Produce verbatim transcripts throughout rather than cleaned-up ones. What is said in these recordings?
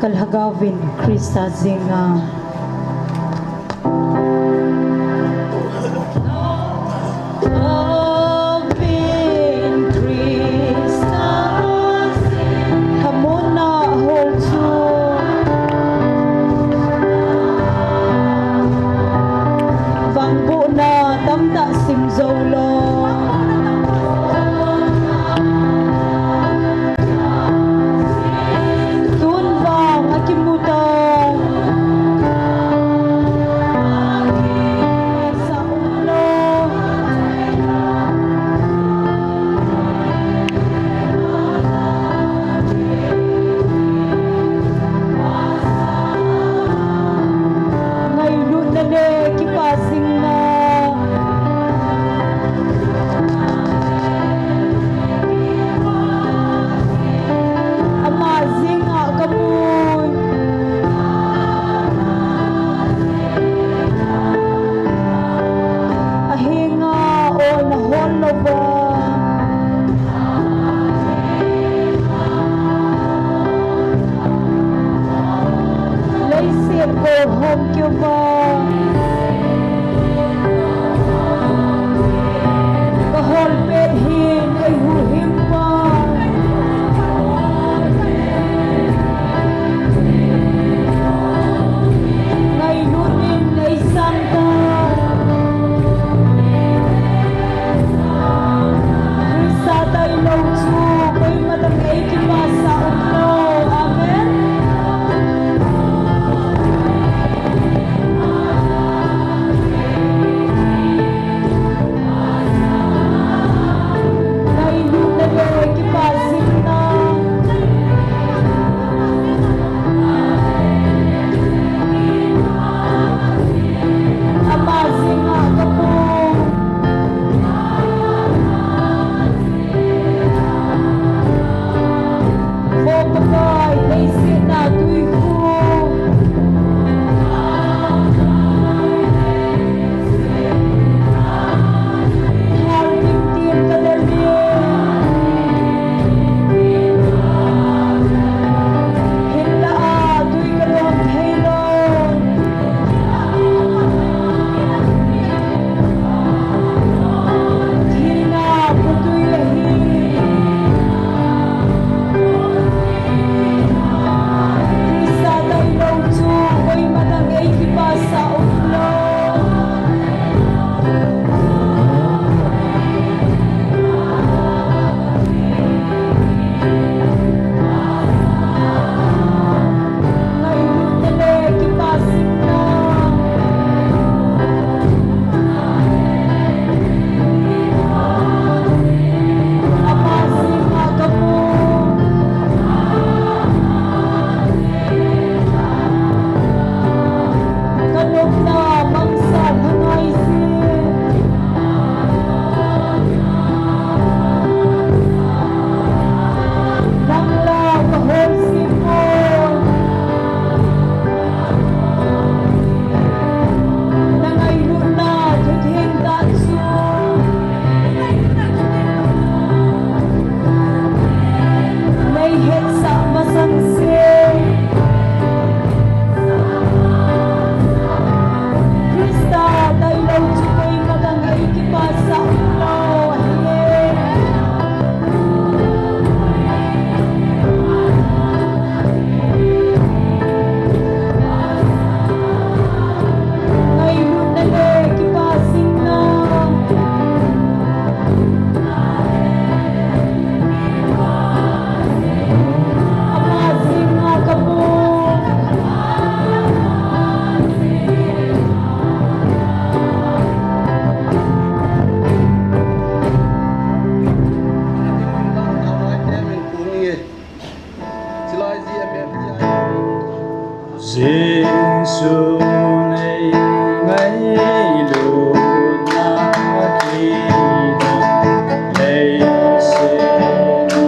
Ka lhagaovin Krista jinga. Lhamon'a hol chu vangbohna tamtah sim jou lou. Tun vang akimu ta. Sa um lou. Ngailutna le kipa jingna. Ama jing'a kapui. Ahinga olna hon louva. Leiset ko hom kiuva. Ka hol pet hin eihuhhingpa. Ngailut in eisan ta. Krista tailou chu koima tah in eikipasah umlou. Amen. Ngailutna le kipa jingna. Ama jing'a kapui. O Pakai, leiset na tui khu. Thal timtim ka lel in. Hinlah a tui ka lom thei lou. Thina khotui ahi. Krista tailou chu koima tah in eikipasah umlou. Ngailutna le kipa jingna. Ama jing'a kapui. Ka nopna mangcha lhangai jin. Nang la ka hol jing poi. Na ngailutna thutheng tah chu nei hetsah masang seh. Krista tailou chu koima tah in eikipasah umlou ahi. Ngailutna le kipa jingna. Ama jing'a kapui. Jesu nei ngailutna kidang leiset ni.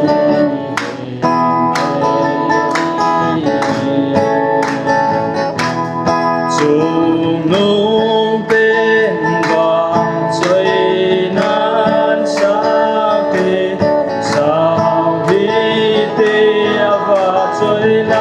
Chungnung pen vahchoinan sangte, sanghi te a vahchoinan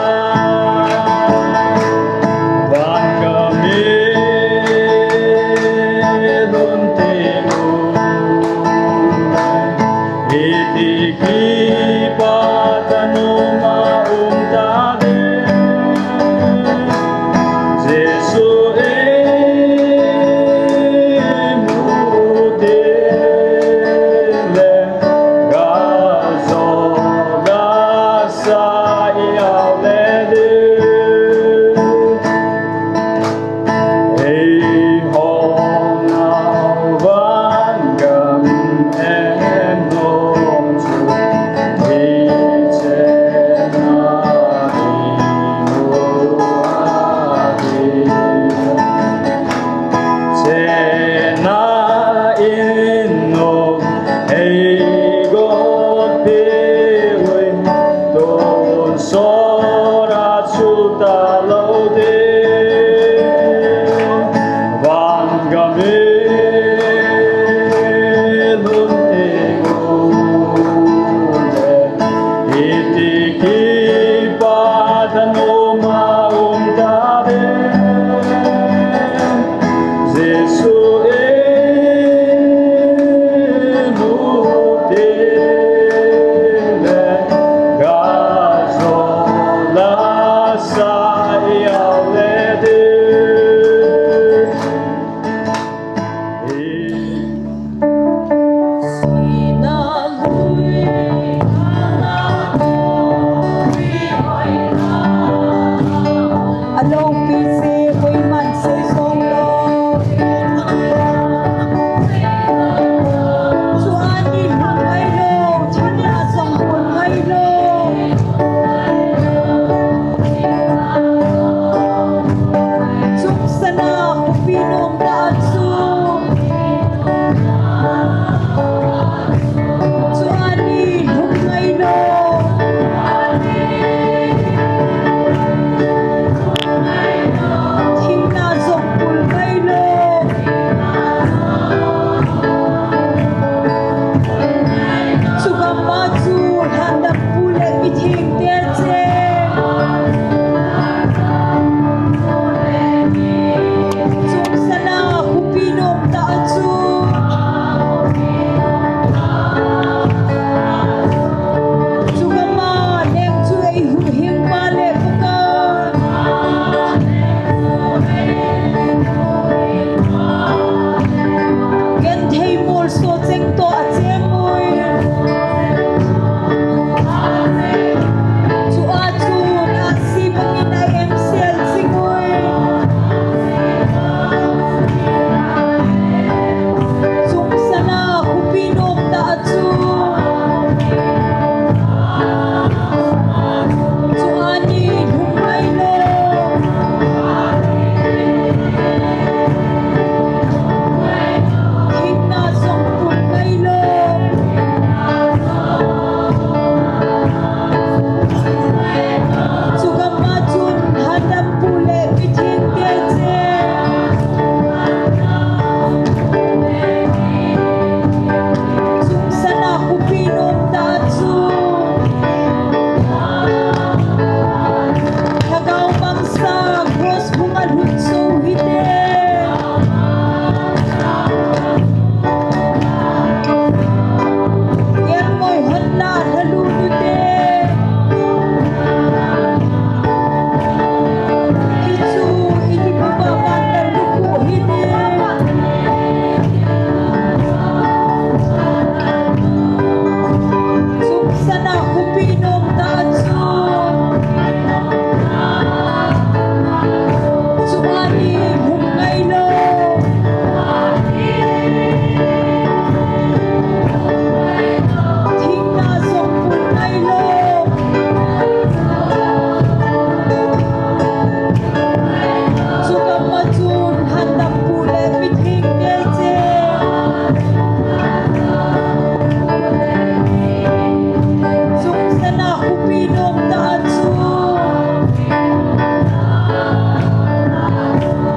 Khopi nom tah chu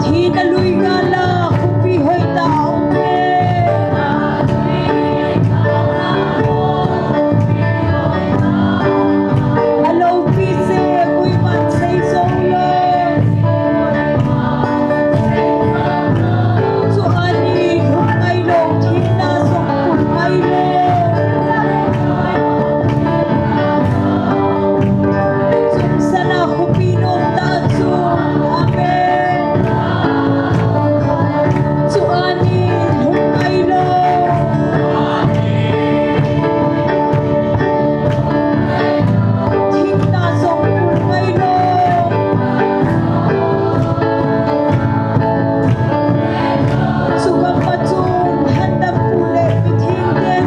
thina lui gal a khopi hoitah a um e. Aloupi se koiman sei jonglou. Chu ani lhum ngailou, thina jong pun ngailou. Chungchang a khopi nom tah chu. Amen. Chu ani lhum ngailou. Thina jong pun ngailou. Chu gam'a chun lhandampu le mithengte.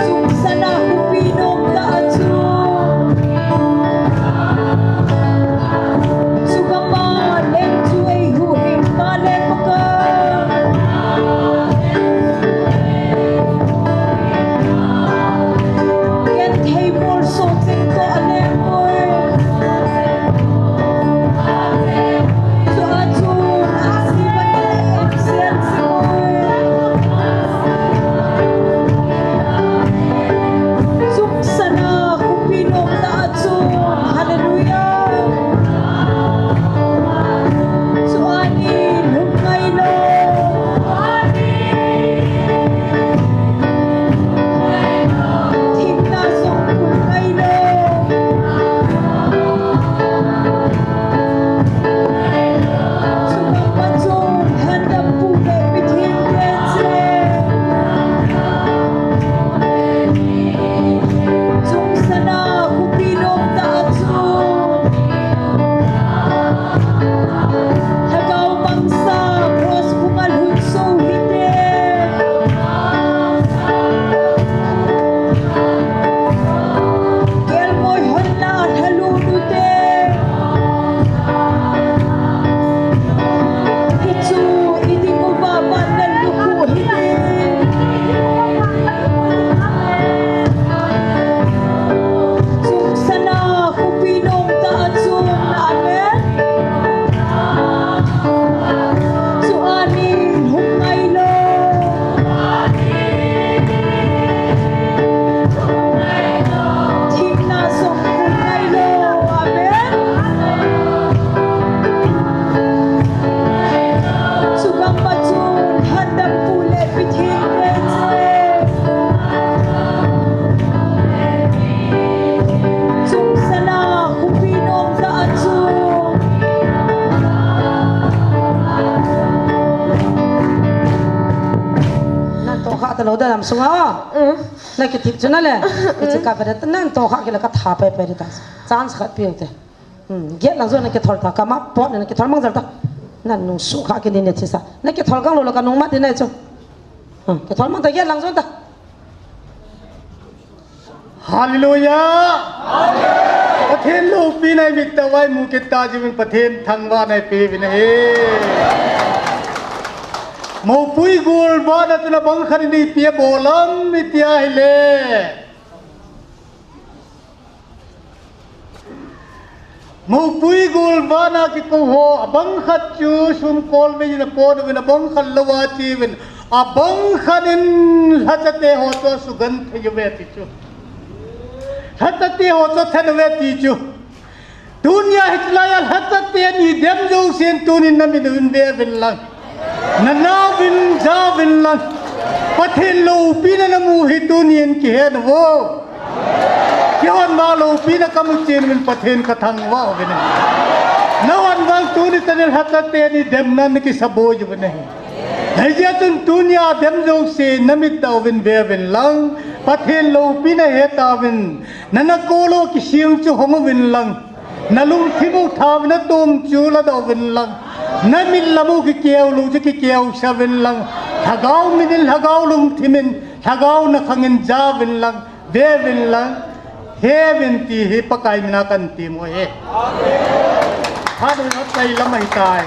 Chungchang a khopi nom tah chu. Chu gam'a leng chu eihuhhing pa le paka. Genthei molso cheng toh a leng poi. Chua chun a si va in a em sian si poi. Chungchang a khopi nom tah chu. Hallelujah. Chu ani lhum ngailou. Thina jong pun ngailou. Chu gam'a chun lhandampu le mithengte. Chungchang a khopi nom tah chu. Lhagao mangcha cross bung a lhunso hite. Kelngoi hon la lhalut ute. Hichu i ding uva vannoi lukhuh hite. Chungchang a khopi nom tah chu. Amen. Chu ani lhum ngailou. Thina jong pun ngailou. Amen. Chu gam'a chun lhandampu le mithengte. Chungchang a khopi nom tah chu. Nang tohkha talou da lam sunga. Mm. Na kithip chu na le. Kichi ka pe da nang tohkha kila ka tha pe pe da ta. Chance khat pe te. Hmm, gate lang jong na kithol ta, kama pot na kithol mang jal ta. Na nung sukha kini ne thisa. Na kithol gang lou la ka nung mat di na chu. Hmm, kithol mang ta gate lang jong ta. Hallelujah. Pathen loupina i mit tah uva i mu kit ta jiuvin Pathen thangvahna i peuvin ahi. Moupui golvana chun abang khat in ipi abol am i ti ahile. Moupui golvana kikou ho, abang khat chu sumkol mei in apot uvin, abang khat lou a che uvin, abang khat in lhachate ho chu asugenthei uve ti chu. Lhachate ho chu athat uve ti chu. Tunia hiche laiya lhachate ni dem jousen tunin na mit uvin ve uvin lang. Na nao uvin, ja uvin lang. Pathen loupina na mu hi tunin kihe nau vo. Kihon vang loupina kamu chen uvin Pathen kathangvah uvin ahi. Na hon vang tuni chan in lhachate ni demna na kisaboi uvin ahi. Hijeh chun tunia dem jouse na mit tah uvin ve uvin lang. Pathen loupina he tauvin. Na nakou lou kising chu hong uvin lang. Na lungthim u thauvin na tom chu ladoh uvin lang. Na mit lam u kikeu lou chu kikeu sah uvin lang. Lhagao mit in, lhagao lungthim in, lhagao nakhang in ja uvin lang. Ve uvin lang, he uvin ti hi Pakai mina kan ti mo e. Phat uvin, atai lam ahitai.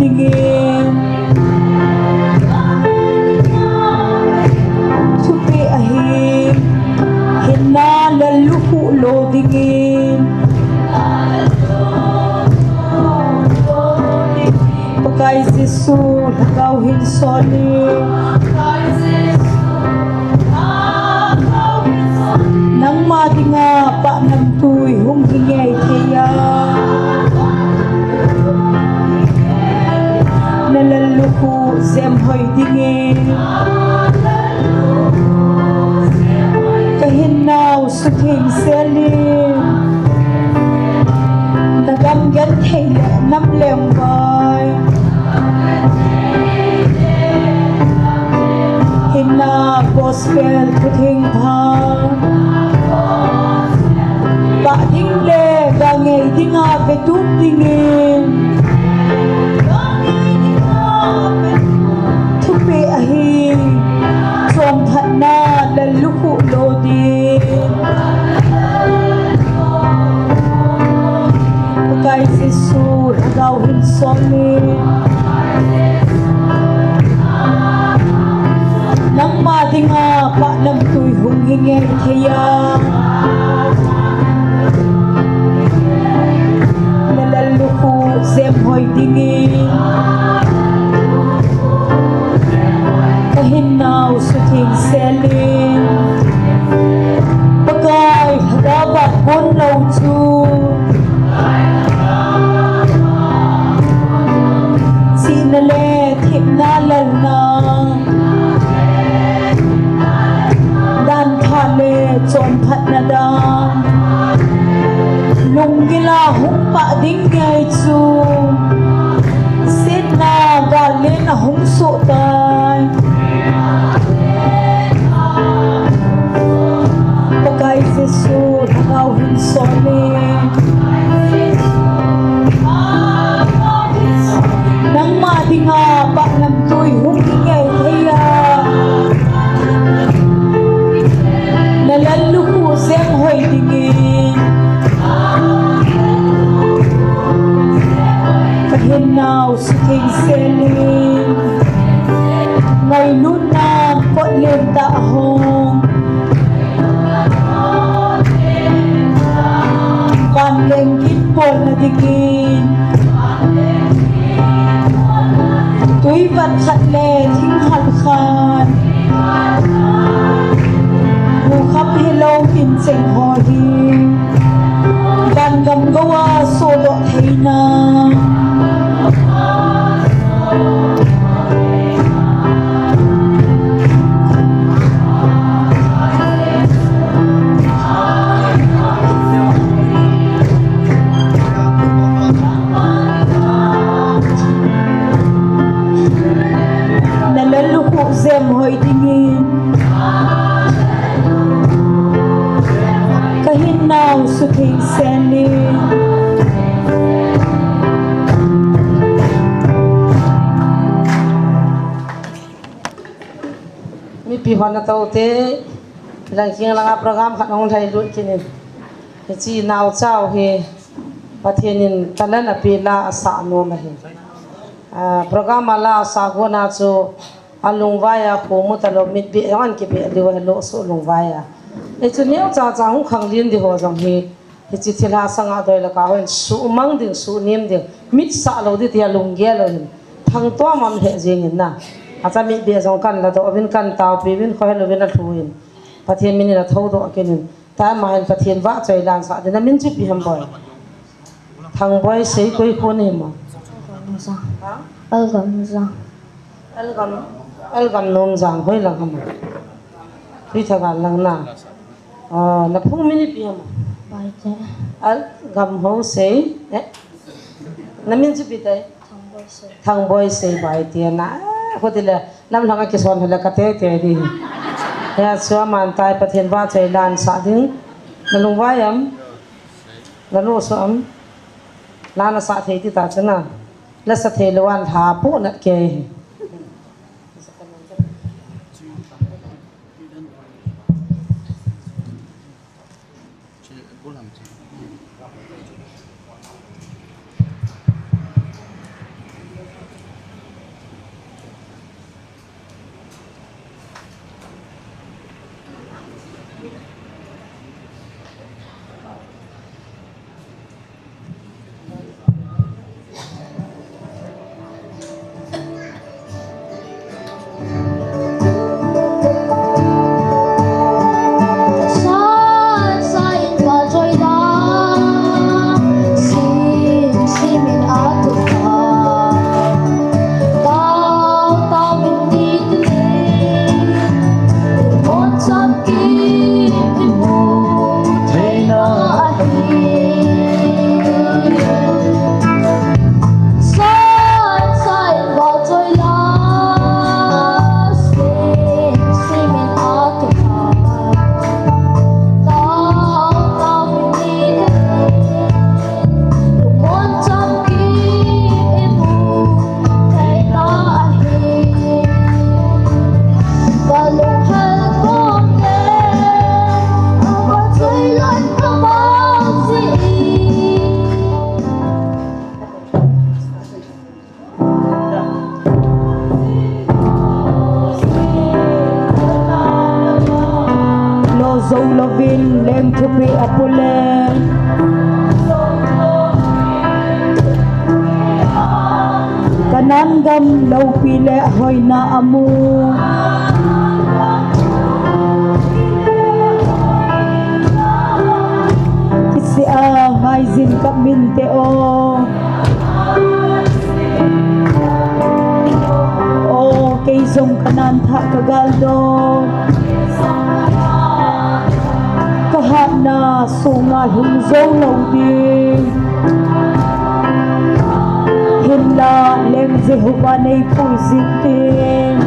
dingin, thupeh ahi, hinna lallukhuh lo dingin, Pakai Jesu lhagao hin solin, nangma dinga pahnamtui hung hi ngei thei a, na lallukhuh jemhoi dingin, ka hinnau sutheng selin, na gam genthei le nam lengvai, hinna gospel thutheng pha, pah ding le ga ngei dinga vetup dingin, thupeh ahi, chonphatna lallukhuh lo ding, Pakai Jesu lhagao hin solin, nangma dinga pahnamtui hung hi ngei thei a, na lallukhuh jemhoi dingin, ka hinnau sutheng selin, Pakai lhagaova bonlou chu, chihna le thepna lalna, dantha le chonphatna dan, lunggil a hung pah ding ngei chu, setna gal len a hung soh tai. Pakai Jesu lhagao hin solin, nangma dinga pahnamtui hung hi ngei thei a, na lallukhuh jemhoi dingin, ka hinnau sutheng selin, ngailutna kot lentah hung, vanleng gin bolna dingin, tui vat khat le thinghal khat, bu kham hilou incheng ho hi, van gam gou a sohdoh theina, na lallukhuh jemhoi dingin, ka hinnau sutheng selin. Mipi hon natou te, lang king langa program khat hung lhai lut kit in. Hiche naocha u hi Pathen in talent apeh la asah nom ahi. Ah, program a la asah gon a chu alungvai a khomu talou, mit beh jong ahin kibeh diu ahi, lohsuh lungvai a. Hichu neocha cha hung khanglen ding ho jong hi, hiche thilha sanga doi laka hon suhmang ding, suhnem ding, mit sah lou ding tia lunggel lou hin, thangtom a um lheh jeng in na. Acha mit beh jong kan ladoh uvin, kan taopi uvin, khohel uvin alhu in. Pathen min in athoudoh kit in. Tun ama hin Pathen vahchoi lansah ding, namin chu ipi ham boi? Thangboi Sei, koi kho nahi mo? Algamjang. Ha? Algamjang. Algam, Algamnomjang, hoilang ham? Tuithagal lang na. Ah, naphung min ipi ham? Baite. Algamhou Sei, eh? Namin chu ipi tai? Thangboi Sei. Thangboi Sei Baite na. Ah, hiti le, lamlhang a kison hile kate te ding. Hia chu aman tai, Pathen vahchoi lansah ding. Nalungvai am? Nalohsuh am? La nasah thei ti ta chu na. La sa thei lou a lha pu nat kei. Zo louvin leng thupeh apule, Kanan gam loupi le hoina amu. Kisih a ngaijin kaminte o. O, kei jong Kanan thah kagaldo. Kahatna sunga hing jou lou ding. Hinla leng Jehovah neipui jing ding.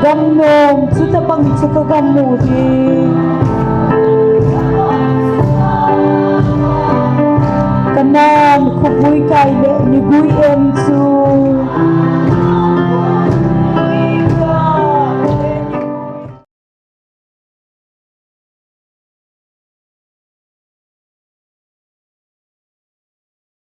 Gamnom chutabang chu kagam u ding. Kanan khogui kai le nigui em chu.